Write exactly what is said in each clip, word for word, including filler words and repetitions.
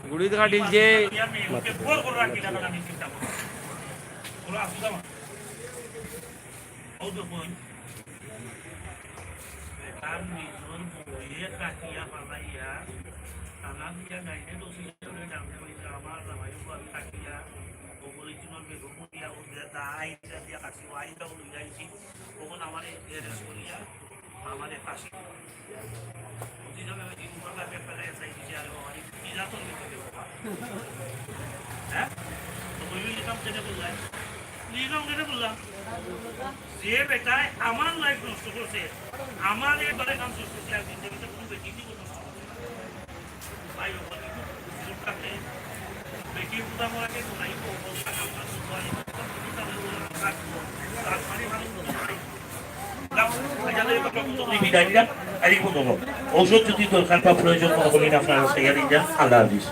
গুড়ি দেখা দিল যে অখন আমারে এরেস্ট করিয়া আমারে ফাঁসি দিল। বুঝি যাবে, ওই দিন উনার কাছে একটা জায়গায় চাই দিছে, আরে বাবা, এই কি জাতর ভিতরে বাবা? হ্যাঁ? তো ওই ওই কাম কেন করলাই? এই কাম কেন করলাম? যে বেটায় আমার লাইফ নষ্ট করছে, আমার এই বারে কাম শেষ করছে, একদিন যে বেটা কোনো বেটি দিব নষ্ট করছে না। ঔষধ যদি দরকার বা প্রয়োজন মনে করেন, আপনারা সাইয়া নিয়ে যান। আল্লাহ হাফিজ।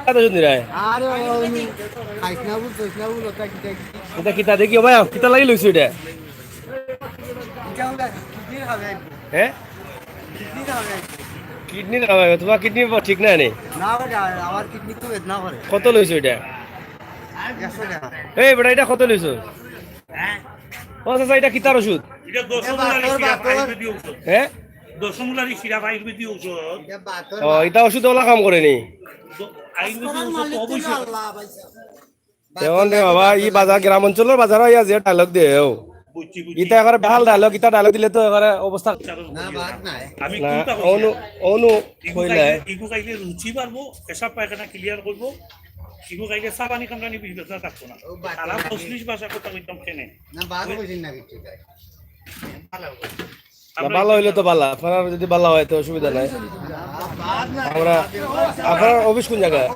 কত সুন্দর হয়। আরে বাবা, উনি খাইস না বল, চইস না বল, ওটা কিতা কিতা? এটা কিতা দেখি, ও ভাই, কিতা লাগি লইছো এটা? এটা আমরা কিডনির খাবে একদম। হ্যাঁ? কিডনির খাবে একদম। কিডনির খাবে, তোমার কিডনি ঠিক না নি? না, ওটা আমার কিডনি তো বেদনা করে। কত লইছো এটা? একশো টাকা। এই বেটা, এটা কত লইছো? ও চাচা, এটা কিতার ওষুধ? এটা দশ এটা মূলার বাতর, ইসি বাতর। আয়ুর্বেদিক ঔষধ। হ্যাঁ? দশ মূলার সিরাপ আয়ুর্বেদিক ঔষধ। এটা বাতর ও, বা- এটা ওষুধ ওলা কাম করে নি? দ-, আয়ুর্বেদিক ঔষধ তো অবশ্যই। আল্লাহ ভাই সাহেব। এখন রে বাবা, এই বাজার, গ্রাম অঞ্চলের বাজার অইয়া যে ডায়লগ দেও। বুঝছি, বুঝছি। ইটা এবারে বেহাল ডায়লগ, ইটা ডায়লগ দিলে তো এবারে অবস্থা। না, বাদ নাই। আমি না, কোনটা কইছি? অনু, অনু ইগু কইলে। খাইলে, ইগু খাইলে রুচি বাড়বো, পেশাব পায়খানা ক্লিয়ার করবো, ইগু খাইলে সাবানি কামড়ানি বিষ ব্যথা থাকবো না। ও, বাদ তারা নাই। তসলিস ভাষা কথা কইতাম কেনে? না, বাদ কইছেন না কিচ্ছু তাই। ভালো। না, ভালো হইলে তো ভালো, আপনারা যদি ভালো হয় তো অসুবিধা নাই। আমরা, আপনার অফিস কোন জায়গায়?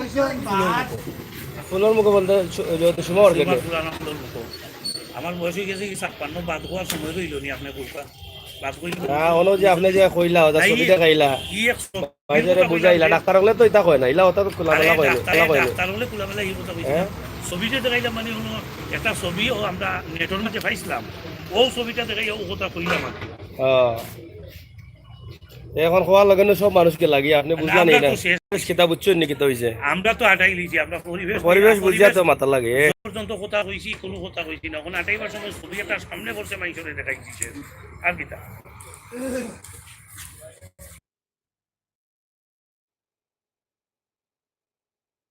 ফুলর মুখো বলতে সু-, ওই যে সুমা মার্কেটে। সুমা পুরানা ফুলর মুখো। আমার বয়স হয়ে গেছে কি ছাপ্পান্ন, বাদ হওয়ার সময় রইল নি, আপনি কইবা। বাদ হইল না, হলো যে আপনি যে কইলা, ওটা নাই, ছবি দেখাইলা। ই এক সব বাইরে কথা বুঝাইলা, কইলাম যে ডাক্তার হলে তো এটা হয় না, ইলা ওটা তো খোলামেলা আরে হয় না, ডাক্তার, খোলা হয় না। ডাক্তার হলে খোলামেলা এই কথা কইছি। হ্যাঁ? ছবি যে দেখাইলাম মানে হলো একটা ছবি ও আমরা নেটর মধ্যে পাইছিলাম, ও ছবিটা দেখাই ও কথা কইলাম আর কি। হ্যাঁ। এখন খোয়ার লগে না সব মানুষকে লাগি, আপনি না, বুঝলেন আমরা না? তো শেষ। পরিবেশ কিতা বুঝছেন নি কিতা হইছে? আমরা তো আটাই লিছি, আমরা পরিবেশ পরিবেশ বুঝিয়া তো মাথা লাগে। পর্যন্ত কথা কইছি, কোনো কথা কইছি না। এখন আটাইবার সময় ছবি একটা সামনে বসে মানুষের দেখাই দিছে। আর কিতা?